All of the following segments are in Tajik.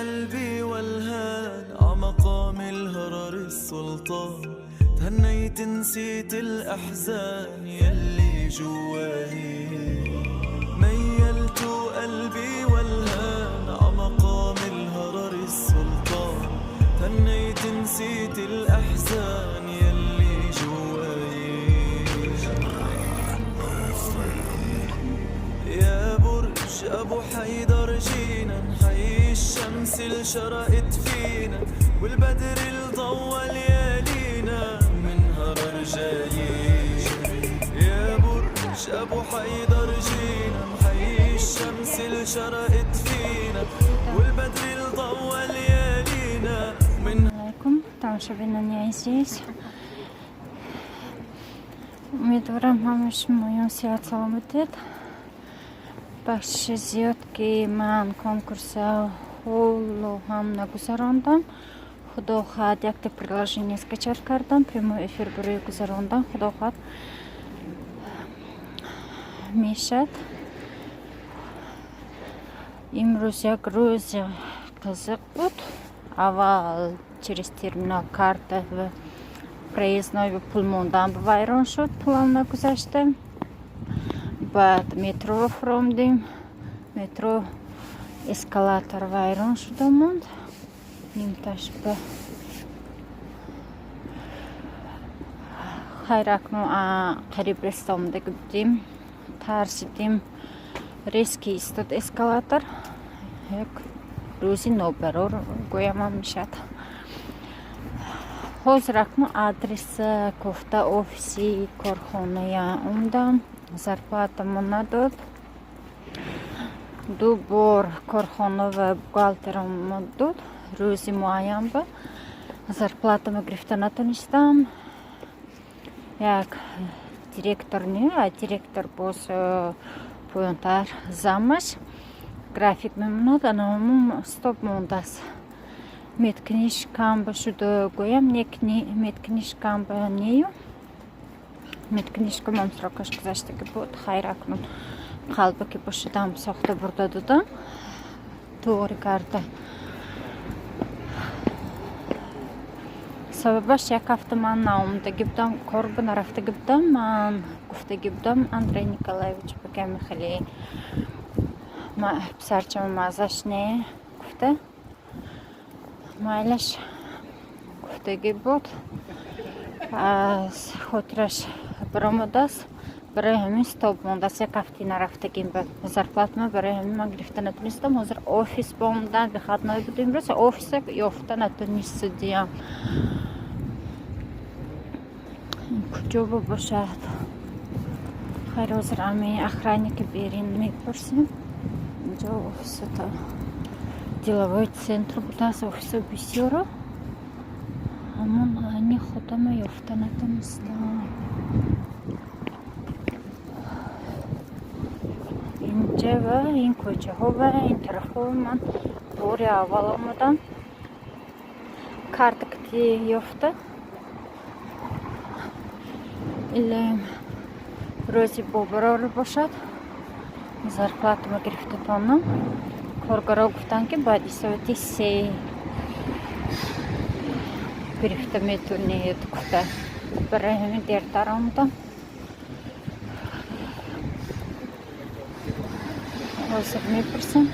قلبي والهان عمقام الهرر السلطان تهنيت نسيت الأحزان يلي جواي ميلت قلبي والهان عمقام الهرر السلطان تهنيت نسيت الأحزان يلي جواي يا برج أبو حيدر جينا نحيي الشمس اللي شرقت فينا والبدر اللي ضوى ليالينا من هرر جايين يا برج أبو حيدر جينا نحيي الشمس اللي شرقت فينا والبدر اللي ضوى ليالينا من Алайкум, тамошобинони азиз. Умедворам, ҳамаи шумоён сиҳат саломатед. Бахшиши зиёд, ки ман конкурса ҳоло ҳам нагузарондам. Худо хоҳад, якта приложение скачать кардам, прямой эфир барои гузарондан. Худо хоҳад, мешад. Имрӯз як рӯзи қизиқ буд. Аввал через терминал карта ва проездной пул мондан ба вайрон шуд, пулам нагузашта. Баъд метро фуромдем, метро эскалатор вайрон шуда монд нимташ ба. Хайр, акнун қариб реста омадаги будем, тарсидем, резко истод эскалатор. Як рӯзи нобарор гӯямам мешавад. Ҳозир акнун адреса кофта офиси корхоная омдам. Зарплатамо надод. Ду бор корхона ва бухгалтерамо дод рӯзи муайян ба зарплатамо гирифта натонистам. Як директор не, а директор боз поёнтар замаш график мемонад, анамон стоп мондааст. Медкнижкам ба шуда гӯям, медкнижкам ба нею, медкнижкамам срокаш гузаштагӣ буд. Хайр, акнун қалбаки бошадам сохта бурда додам, туғри карда. Сабабаш, як ҳафта ман наомадагӣ будам, кор ба нарафтагӣ будам. Ман гуфтагӣ будам Андрей Николаевич ба, ками хеле писарчама маззаш не гуфта, майлаш гуфтагӣ буд. Аз хотираш баромадааст, барои ҳамин стоп мондааст. Як ҳафти нарафтагим ба зарплатама, барои ҳамин ман гирифта натонистам. Ҳозир офис бомондам, выходной буд имрӯз, офиса ёфта натонистудиям. Куҷо бошад? Хайр, ҳозир ами охранники берин мепурсем. Инҷо офисата деловой центр будааст, офисо бисёро, ҳамон ани худама ёфта натонистам. Инҷа ва ин кӯчаҳо ва ин тарафҳо ман бори аввал омадам. Картакати ёфта илем рӯзи бобарор бошад, зарплатама гирифта тонам. Коргаро гуфтанд, ки баъди соати 3 гирифта метавонед гуфта, барои ҳамин дертар омадам. Ҳозир мепурсем.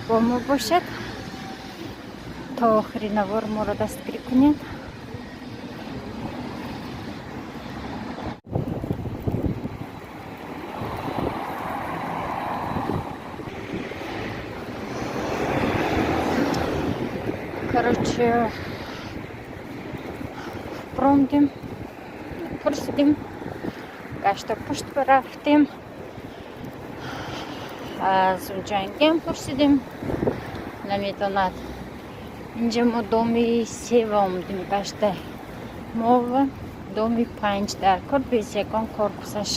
Бо мо бошад то охири навор, моро дастгирӣ кунед. Короче, бромдем, пурсидем, гашта пушт рафтем, аз унҷангиам пурсидем, намедонад. Инҷа мо доми сева омадем гашта, мова доми панҷ дар кор без ягон корпусаш.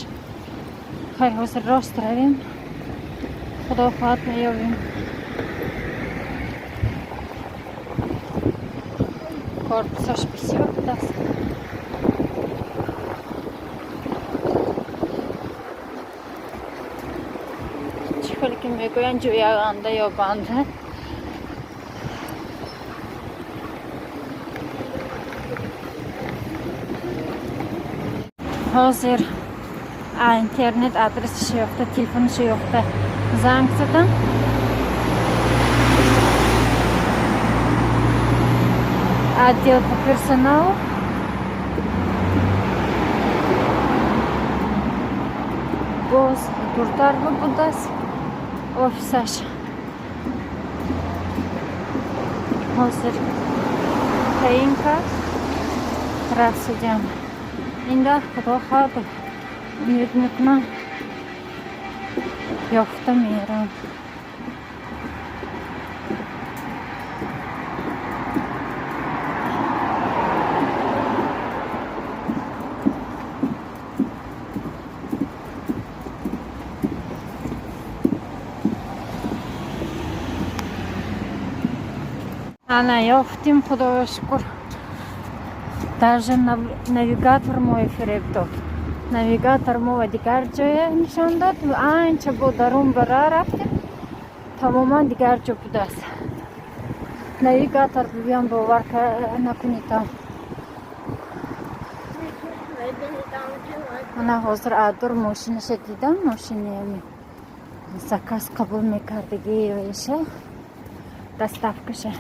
Хайр, ҳозир рост равем, худо хоҳад, меёбем. Корпусаш бисёр будааст. Чӣ хеле ки мегӯянд, ҷӯянда ёбанда. Ҳозир интернет адресашо ёфта, телефонашо ёфта, занг задам. Отдел по персоналу. Боз дуртар будааст офисаш. Ҳозир таъин кард, рафтидем. Ин дафъ, худо хоҳад, умед мекунам, ёфта мерам. Ана, ёфтим, худоро шукр. Даже навигатор мои фиреб дод. Навигатор мо дигар ҷоя нишон дод, анча бо дарун бара рафтем, тамоман дигар ҷо будааст. Навигатор бигӯям, бовар накунедам. Ана, ҳозир адур мошинаша дидам, мошини заказ қабул мекардагиша, доставкаша.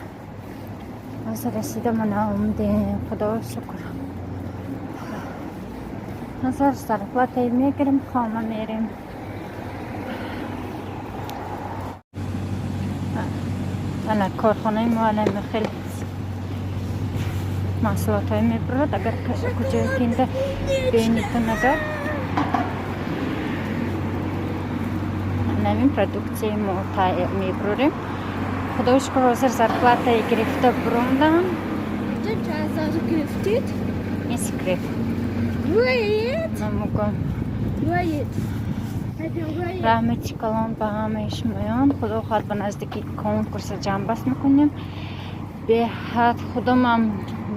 Ҳозир расидам, ана, омдем, худоро шукр. Ҳозир зарплатаи мегирем, хона мерем. Ана, корхонаи мо ана хеле маҳсулотҳое мебурад. Агар куҷое кинда бинитон, агар ҳамин продукцияи мо мебурорем. Худоро шукр, ҳозир зарплатаи гирифта бурондам. Гирифтед? Ин секрет. Гӯед. Намугам. Гӯед. Раҳмати калон ба ҳамаи шумоён. Худо хоҳад, ба наздики конкурса ҷамъбаст мекунем. Беҳад худамам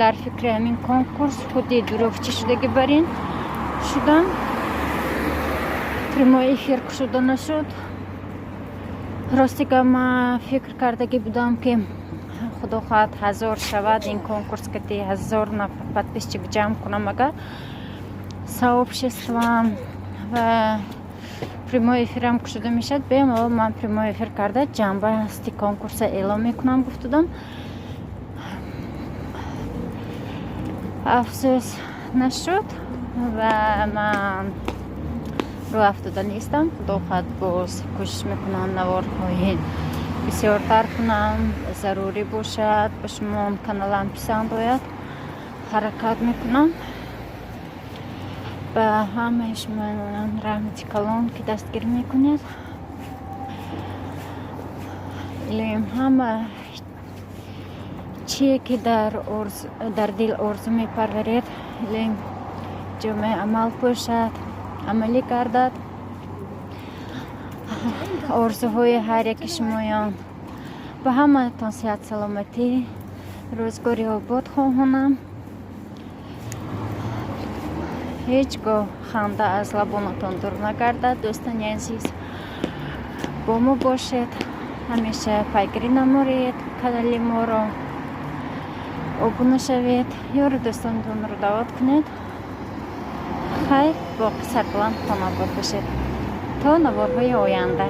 дар фикри ҳамин конкурс худи дурӯғчӣ шудагӣ барин шудам. Прямой эфир кушода нашуд. Рости гап, ман фикр кардагӣ будам, ки худо хоҳад, 1000 шавад ин конкурс, кати 1000 нафар подписчик ҷамъ кунам, агар сообществам ва прямой эфирам кушода мешавад, бемалол ман прямой эфир карда, ҷамъбасти конкурса эълон мекунам, гуфтудам. Афсӯс, нашуд ва ман рӯ афтода нестам. Худо хоҳад, боз кӯшиш мекунам, наворҳои бисёртар кунам. Зарурӣ бошад, ба шумо каналам писанд ояд, ҳаракат мекунам. Ба ҳамаи шумоён раҳмати калон, ки дастгирӣ мекунед. Илоҳим, ҳама чие ки дар дил орзу мепарваред, илоҳим, ҷомаи амал пӯшад, амалӣ гардад орзуҳои ҳар яки шумоён. Ба ҳамаатон сиҳат, саломатӣ, рӯзгори обод хоҳонам. Ҳеҷ гоҳ ханда аз лабонатон дур нагардад. Дӯстони азиз, бо мо бошед ҳамеша, пайгирӣ намоед канали моро, обуна шавед, ёру дӯстонатонро даъват кунед. Хайр, боқӣ сарбаланд, хонобод бошед. То наворҳои оянда.